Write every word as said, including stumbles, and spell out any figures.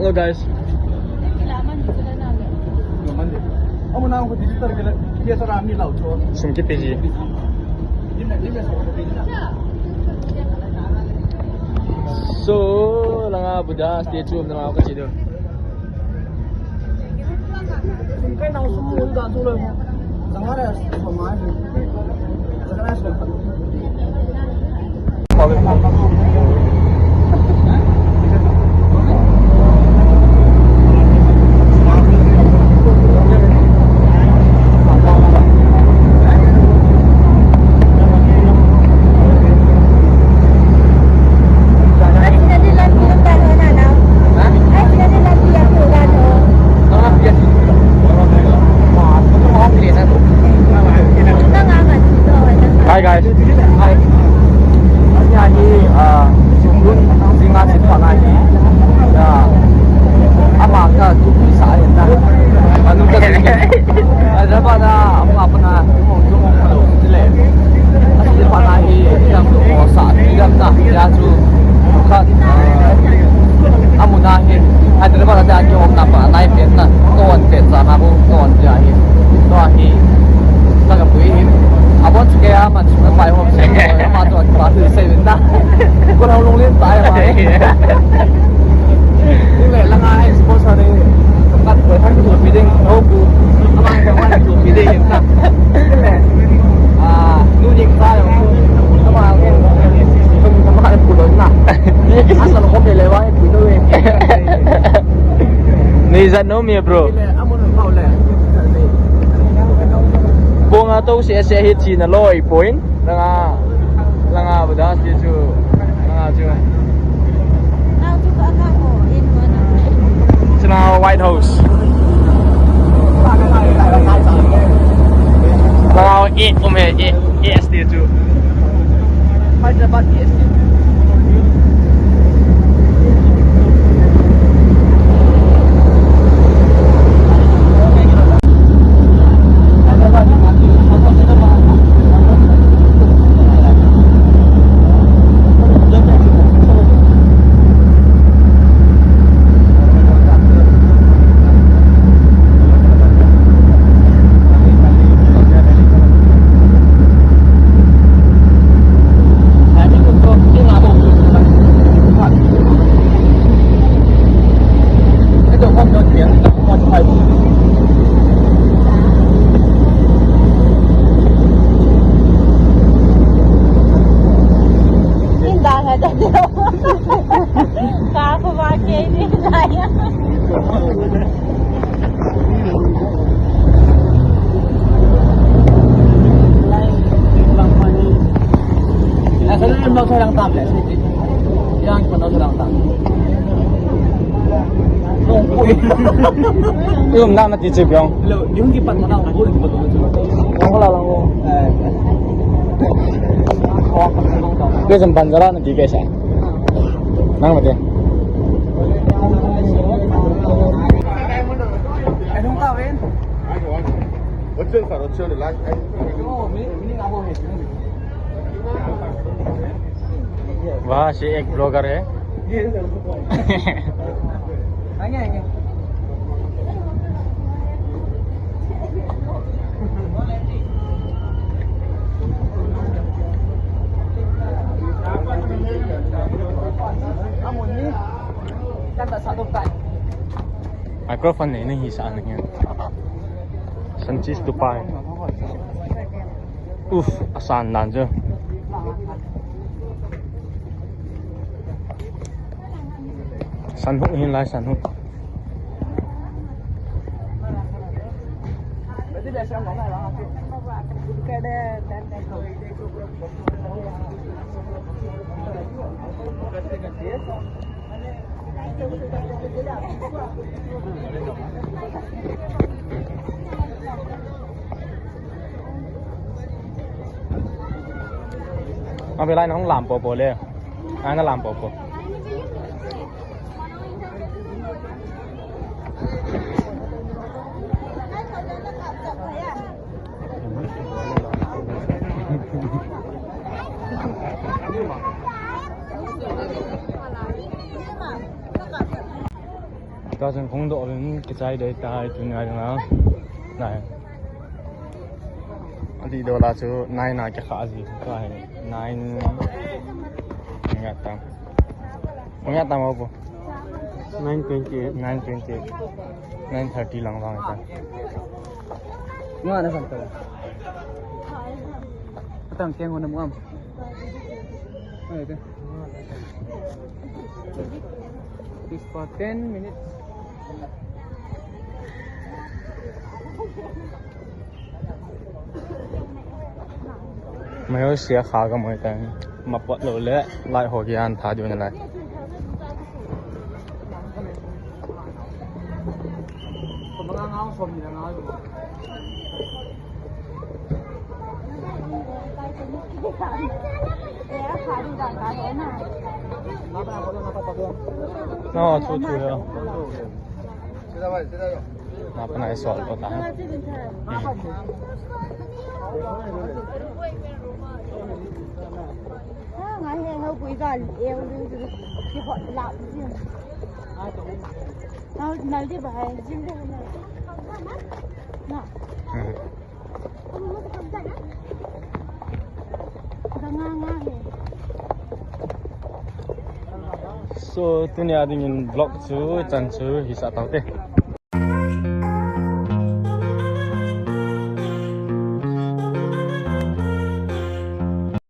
Hello guys. Sum kipe ji. So, langa Buddha statue langa kache diu. Hi guys. Hi. Ania hi, ah, Sumlun, Singa Sinpana hi. Ya. Ama ka tu sa ahi na. Anu ka tu. Ada pada ama pana tu mo tu mo lo. Sinpana hi, yang tu mo sa, yang ta, ya tu. Ka, ah, amuna hi. Ada pada dia ki om na pa, nai pen na. Ton pen sa na bu, ton dia hi. To hi. Sa ka pui hi. Abon ke ama. Pai hom se, ama to pa tu se na. Ko na long len pai ma. Ni le langa ai sponsor ni. Kat ko thang tu pi ding, ho ku. Ama ka ma tu pi ding na. Ni le. Ah, nu ni ka yo. Ama ko. Ama ko lo na. Asa lo ko le wa ku lo e. Ni za no mi bro. Ni le, amo no le. Bong a to si ese hi chi na loi point. Langa, langa Buddha statue chu. Langa chu. Chuna White House. Langa e um he e, e statue chu. Hyderabad e statue. Yung na na ti chi biong. Yung ko la lang ko. Ke jam ban jara na ti ke sa. Nang mate. वाह, ये एक ब्लॉगर है। Microphone nei nahi sa na hian. Sanchi stupa. Uf, asan dan chu. San huk hin lai, san huk. Abe lai nang lam po po le. Ana lam po po. Tua chun kong doh vin kichai dei tai tuni a dinga. Nai. Adih doh la chu nine a kikhah ji. Tua hi nine. Ngai tam. Ngai tam apo. Nine twenty-eight. Nine twenty-eight. Nine thirty lang vang ta. Nga na san ta. Atang keng ho na muam. Ai te. This for ten minutes. Mai ho sia kha ka moi ta. Mapot lou le, lai ho kian tha diu na lai. No, chu chu ya. Na pa na sol ko ta. Ngai he ho pui gal e lu ki hot la. Nal di ba hai jim de na. So, tuni a dingin vlog chu, chan chu, hisa tau te.